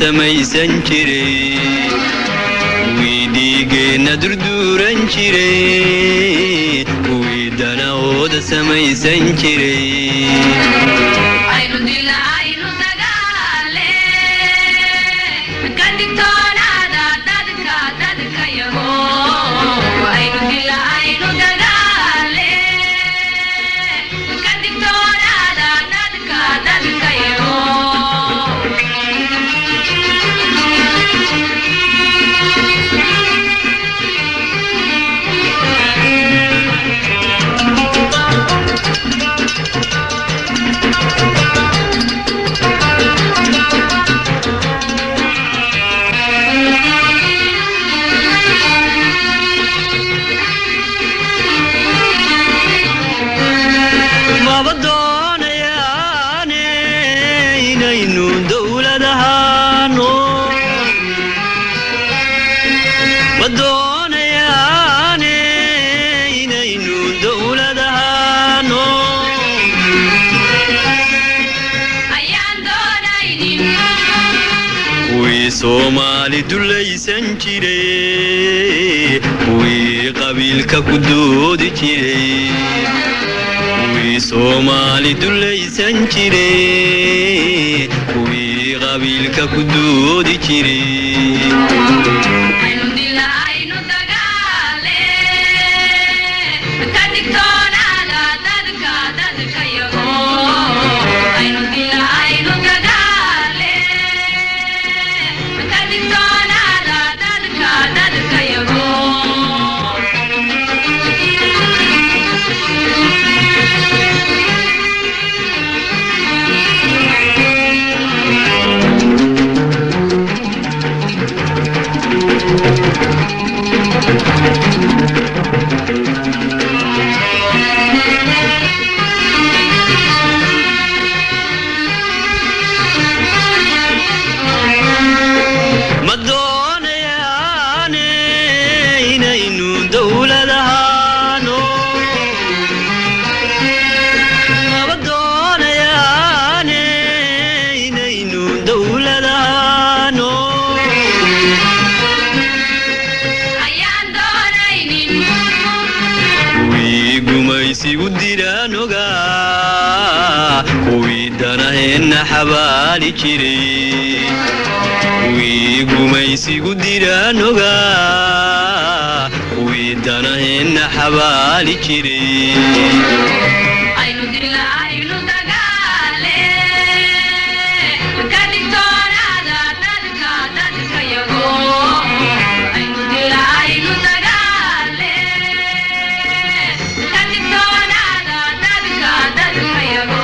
Samaysan jiray, kuwii dhiigeenna durduuran jiray, kuwii danahooda samaysan jiray. Aynu dila, aynu dagaale, ka digtoonaada dadka dadka yago. Aynu dila, aynu dagaale, ka digtoonaada dadka dadka yago. Maba doonayaane inaynu dowlad ahaano, ma doonayaane inaynu dowlad ahaano. Ayaan doonaynin. Kuwii Soomaali dulaysan jiray, kuwii qabiilka ku doodi jiray, kuwii Soomaali dulaysan jiray, kuwii qabiilka ku doodi jiray. Aynu dila, aynu dagaale, ka digtoonaada dadka dadka yago. Aynu dila, aynu dagaale, ka digtoonaada dadka dadka yago. Ma doonayaane inaynu dowlad ahaano, maba doonayaane inaynu dowlad ahaano. Ayaan doonaynin. Kuwii gumaysigu diraan ogaa, kuwii danaheenna xabaali jiray, kuwii gumaysigu diraan ogaa, kuwii danaheenna xabaali jiray. Aynu dila, aynu dagaale, ka digtoonaada dadka dadka yago. Aynu dila, aynu dagaale, ka digtoonaada dadka dadka yago.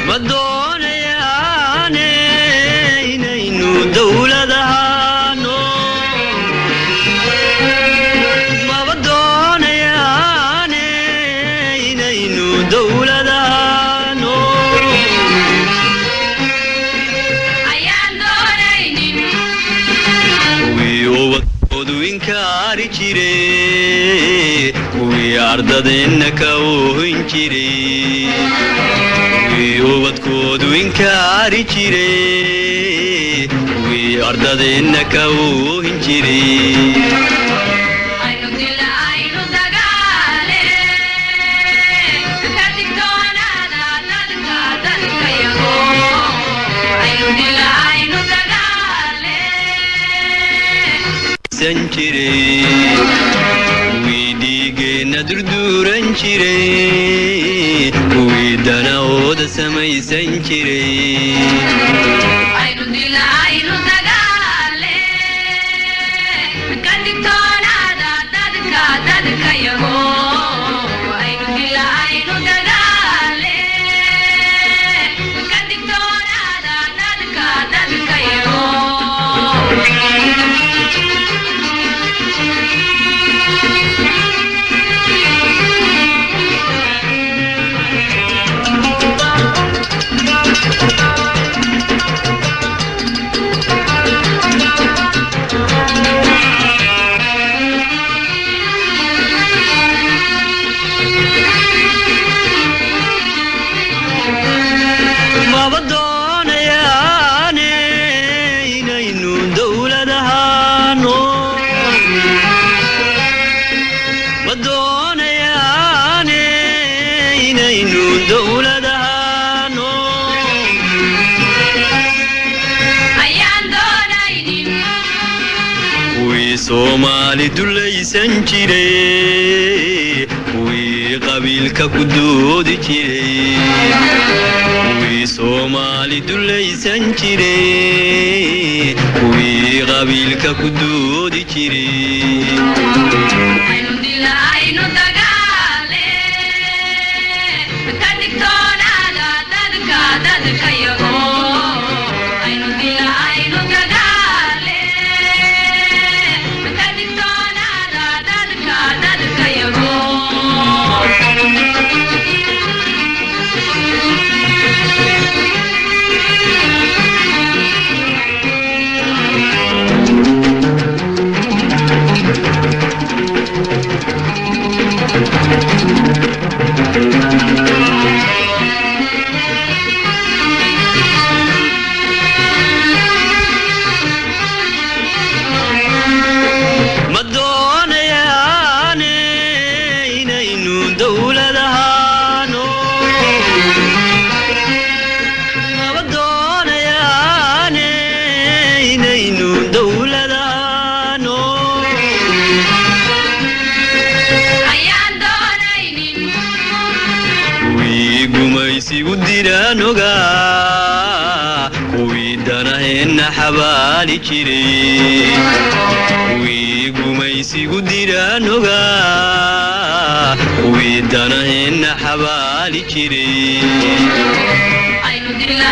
Ma doonayaane inaynu dowlad ahaano, maba doonayaane inaynu dowlad ahaano. Ayaan doonaynin. Kuwii ubadkoodu inkaari jiray, kuwii ardadeenna ka oohin jiray, kuwii ubadkoodu inkaari jiray, kuwii ardadeenna ka oohin jiray. Aynu dila, aynu dagaale, ka digtoonaada dadka dadka yago. Aynu dila, aynu dagaale. San jiray, kuwii dhiigeenna durduuran jiray, kuwii danahooda samaysan jiray. Aynu dila, aynu dagaale, ka digtoonaada dadka dadka yago. Aynu dila, aynu dagaale, ka digtoonaada dadka dadka yago. Maba doonayaane inaynu dowlad ahaano. Ma doonayaane inaynu dowlad ahaano. Ayaan doonaynin. Kuwii Soomaali dulaysan jiray, kuwii qabiilka ku doodi jiray, kuwii Soomaali dulaysan jiray, kuwii qabiilka ku doodi jiray. Aynu dila aynu dagaale ka digtoonaada dadka dadkayago. Aynu dila aynu dagaale ka digtoonaada dadka dadkayago. Ma doonayaane inaynu dowlad ahaano. Maba doonayaane inaynu dowlad ahaano. Ayaan doonaynin. Kuwii gumaysigu diraan ogaa, kuwii danaheenna xabaali jiray, kuwii gumaysigu diraan ogaa, kuwii danaheenna xabaali jiray. Aynu dila